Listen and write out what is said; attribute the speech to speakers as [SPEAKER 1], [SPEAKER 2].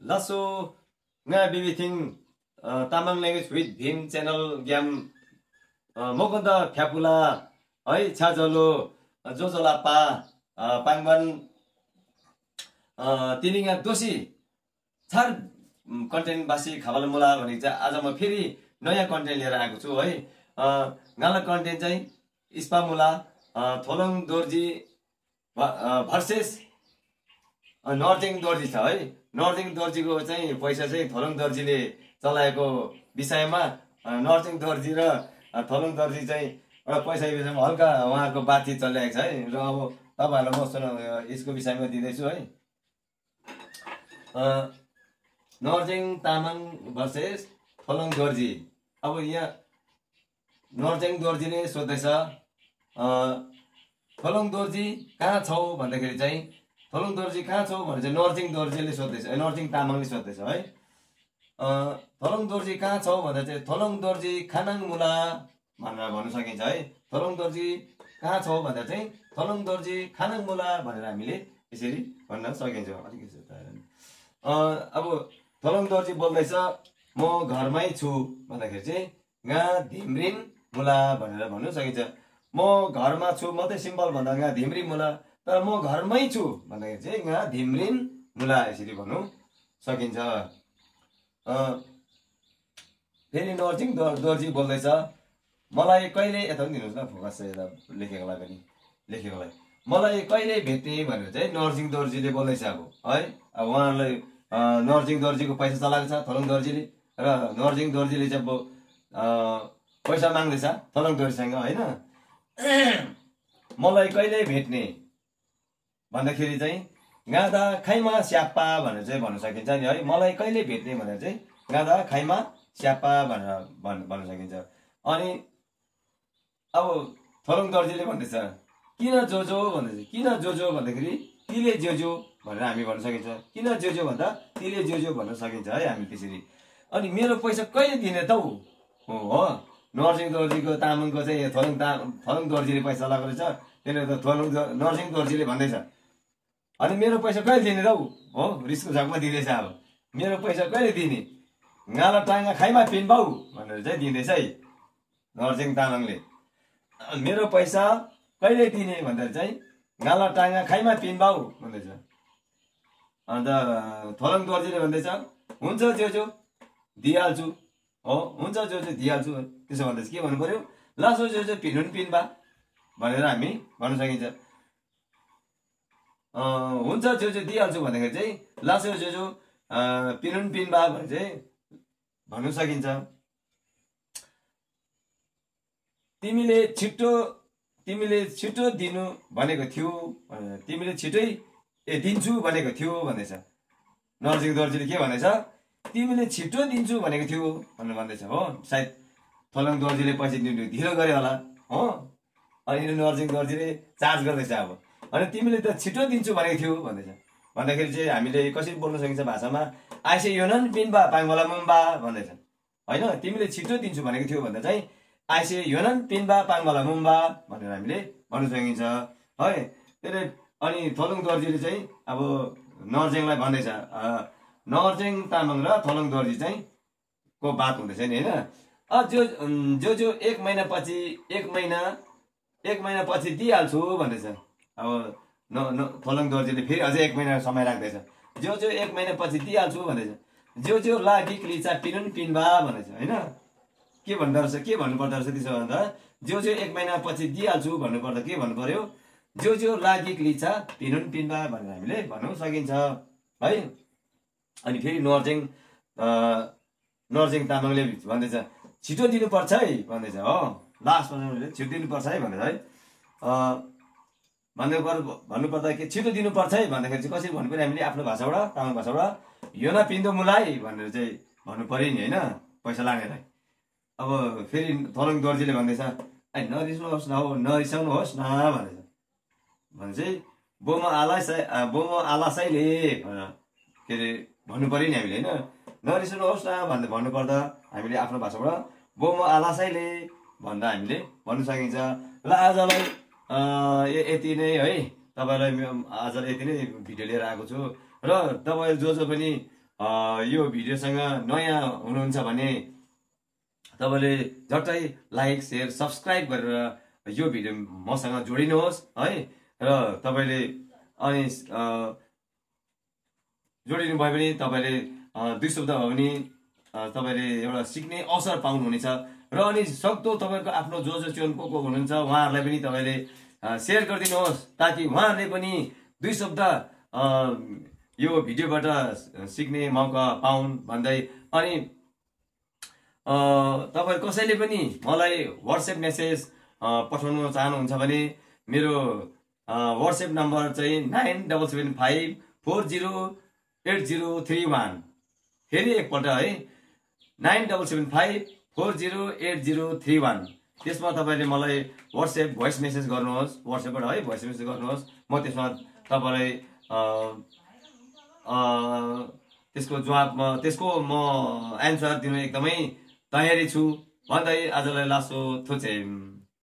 [SPEAKER 1] लासो nga बिबिथिङ Tamang language with Bhim channel ग्याम मकन्द फ्यापुला है छाजलो जोजोलापा पाङवन तिलिङा दोषी छार कन्टेन्ट बासी खाबल मुला भनेको चाहिँ आज म फेरि नयाँ कन्टेन्ट लिएर आएको छु है। गाला कन्टेन्ट चाहिँ इस्पा मुला थोलङ दोर्जी भर्सेस नर्जिङ दोर्जी छ है। नर्जिङ दोर्जीको चाहिँ पैसा चाहिँ थोलङ दोर्जीले चलाएको विषयमा नर्जिङ दोर्जी र थोलङ दोर्जी चाहिँ एउटा पैसा विषयमा हल्का उहाँहरूको बातचित चलिरहेको छ है। र अब तपाईँहरूलाई म यसको विषयमा दिँदैछु है। नर्जिङ तामाङ भर्सेस थोलङ दोर्जी। अब यहाँ नर्जिङ दोर्जीले सोध्दैछ थोलङ दोर्जी कहाँ छौ भन्दाखेरि चाहिँ थोलङ दोर्जी कहाँ छौ भने चाहिँ नर्जिङ दोर्जीले सोध्दैछ, नर्जिङ तामाङले सोध्दैछ है। थोलङ दोर्जी कहाँ छौ भन्दा चाहिँ थोलङ दोर्जी खानाङ मुला भनेर भन्न सकिन्छ है। थोलङ दोर्जी कहाँ छौ भन्दा चाहिँ थोलङ दोर्जी खानाङ मुला भनेर हामीले यसरी भन्न सकिन्छ। अब थोलङ दोर्जी बोल्दैछ म घरमै छु भन्दाखेरि चाहिँ गा धिम्रिन मुला भनेर भन्नु सकिन्छ। म घरमा छु मात्रै सिम्पल भन्दा गा धिम्री मुला, तर म घरमै छु भन्दाखेरि चाहिँ गा धिम्रिन मुला यसरी भन्नु सकिन्छ। फेरि नर्जिङ दोर्जी बोल्दैछ मलाई कहिले यता पनि दिनुहोस् न फोकस यता लेखेकोलाई पनि लेखेकोलाई मलाई कहिले भेट्ने भनेर चाहिँ नर्जिङ दोर्जीले बोल्दैछ अब है। अब उहाँहरूलाई नर्जिङ दोर्जीको पैसा चलाएको छ थोलङ दोर्जीले र नर्जिङ दोर्जीले चाहिँ अब पैसा माग्दैछ थोलङ दोर्जीसँग होइन। मलाई कहिले भेट्ने भन्दाखेरि चाहिँ गाँदा खाइमा स्याप्पा भनेर चाहिँ भन्न सकिन्छ नि है। मलाई कहिले भेट्ने भनेर चाहिँ गाँदा खाइमा स्याप्पा भनेर भन्न सकिन्छ। अनि अब थोलङ दोर्जीले भन्दैछ किन जोजो भन्दैछ, किन जोजो भन्दाखेरि तिले जोजो भनेर हामी भन्न सकिन्छ। किन जोजो भन्दा तिले जोजो भन्न सकिन्छ है हामी त्यसरी। अनि मेरो पैसा कहिले दिने त हो नर्जिङ दोर्जीको तामाङको चाहिँ थोलङ दोर्जीले पैसा लगाएको रहेछ, त्यसले त नर्जिङ दोर्जीले भन्दैछ अनि मेरो पैसा कहिले दिने त हो रिसको झकमा दिँदैछ। अब मेरो पैसा कहिले दिने गाला टाङ्गा खाइमा पिनबाउ भनेर चाहिँ दिँदैछ है नर्जिङ तामाङले। मेरो पैसा कहिले दिने भन्दाखेरि चाहिँ गाला टाङ्गा खाइमा पिनबाउ भन्दैछ। अन्त थोलङ दोर्जीले भन्दैछ हुन्छ जोजो दिइहाल्छु, हो हुन्छ जोजो दिइहाल्छु। त्यसो भन्दैछ के भन्नु पर्यो लासो जोजो पिनुन पिनबा भनेर हामी भन्न सकिन्छ। हुन्छ जोजो दिइहाल्छु भन्दाखेरि चाहिँ लासो जोजो पिनुन पिनबा भनेर चाहिँ भन्नु सकिन्छ। तिमीले छिटो दिनु भनेको थियो, तिमीले छिटै दिन्छु भनेको थियो भन्दैछ। नर्जिङ दोर्जीले के भन्दैछ तिमीले छिटो दिन्छु भनेको थियो भनेर भन्दैछ हो। सायद थोलङ दोर्जीले पैसा दिनु ढिलो गरे होला हो। अनि नर्जिङ दोर्जीले चार्ज गर्दैछ अब। अनि तिमीले त छिटो दिन्छु भनेको थियो भन्दैछ। भन्दाखेरि चाहिँ हामीले कसरी बोल्न सकिन्छ भाषामा आइसे योनन पिनबा पाङवाला मुम्बा भन्दैछ होइन। तिमीले छिटो दिन्छु भनेको थियो भन्दा चाहिँ आइसे योनन पिनबा पाङवाला मुम्बा भनेर हामीले भन्न सकिन्छ है। त्यसले अनि थोलङ दोर्जीले चाहिँ अब नर्जिङलाई भन्दैछ नर्जिङ तामाङ र थोलङ दोर्जी चाहिँ को बात हुँदैछ नि होइन। जो एक महिना पछि दिइहाल्छु भन्दैछ। अब थोलङ दोर्जीले फेरि अझै 1 महिना समय राख्दैछ। जो एक महिना पछि दिइहाल्छु भन्दैछ। जो लागि क्लिचा पिनुन पिनबा भन्दैछ होइन। के भन्दो रहेछ के भन्नुपर्दो रहेछ त्यसो भन्दा जो 1 महिना पछि दिइहाल्छु भन्नुपर्दा के भन्नु पर्यो जो लागि क्लिचा पिनुन पिनबा भनेर हामीले भन्नु सकिन्छ है। अनि फेरि नर्जिङ तामाङले भन्दैछ छिटो दिनुपर्छ है भन्दैछ हो। लास्टमा छिटो दिनुपर्छ है भन्दैछ है। भन्नुपर्दा के छिटो दिनुपर्छ है भन्दाखेरि चाहिँ कसरी भन्नु पर्यो हामीले आफ्नो भाषाबाट तामाङ भाषाबाट योना पिन्दो मुलाई भनेर चाहिँ भन्नु पर्यो नि होइन पैसा लाग्नेलाई। अब फेरि थोलङ दोर्जीले भन्दैछ नरिसाउनुहोस् न हो नरिसाउनुहोस् न भनेर भने चाहिँ बोमा आलासाइले भनेर के अरे भन्नु पर्यो नि हामीले होइन। नरिसाउनुहोस् न भनेर भन्नुपर्दा हामीले आफ्नो भाषाबाट बोमा आलासाइले भन्दा हामीले भन्नु सकिन्छ। ल आजलाई यति नै है। तपाईँलाई आज यति नै भिडियो लिएर आएको छु र तपाईँ जो पनि यो भिडियोसँग नयाँ हुनुहुन्छ भने तपाईँले झट्टै लाइक सेयर सब्सक्राइब गरेर यो भिडियो मसँग जोडिनुहोस् है। र तपाईँले अनि जोडिनु भयो भने तपाईँले 2 शब्द भयो भने तपाईँले एउटा सिक्ने अवसर पाउनुहुनेछ। र अनि सक्दो तपाईँको आफ्नो जो चिउन को हुनुहुन्छ उहाँहरूलाई पनि तपाईँले सेयर गरिदिनुहोस् ताकि उहाँहरूले पनि 2 शब्द यो भिडियोबाट सिक्ने मौका पाउन् भन्दै। अनि तपाईँ कसैले पनि मलाई व्हाट्सएप मेसेज पठाउन चाहनुहुन्छ भने मेरो व्हाट्सएप नम्बर चाहिँ 9775408031। फेरि एकपल्ट है 9775408031। त्यसमा तपाईँले मलाई व्हाट्सएप भोइस मेसेज गर्नुहोस्, व्हाट्सएपबाट है भोइस मेसेज गर्नुहोस्। म त्यसमा तपाईँलाई त्यसको म एन्सर दिनु एकदमै तयारी छु भन्दै आजलाई लासो थोचेम।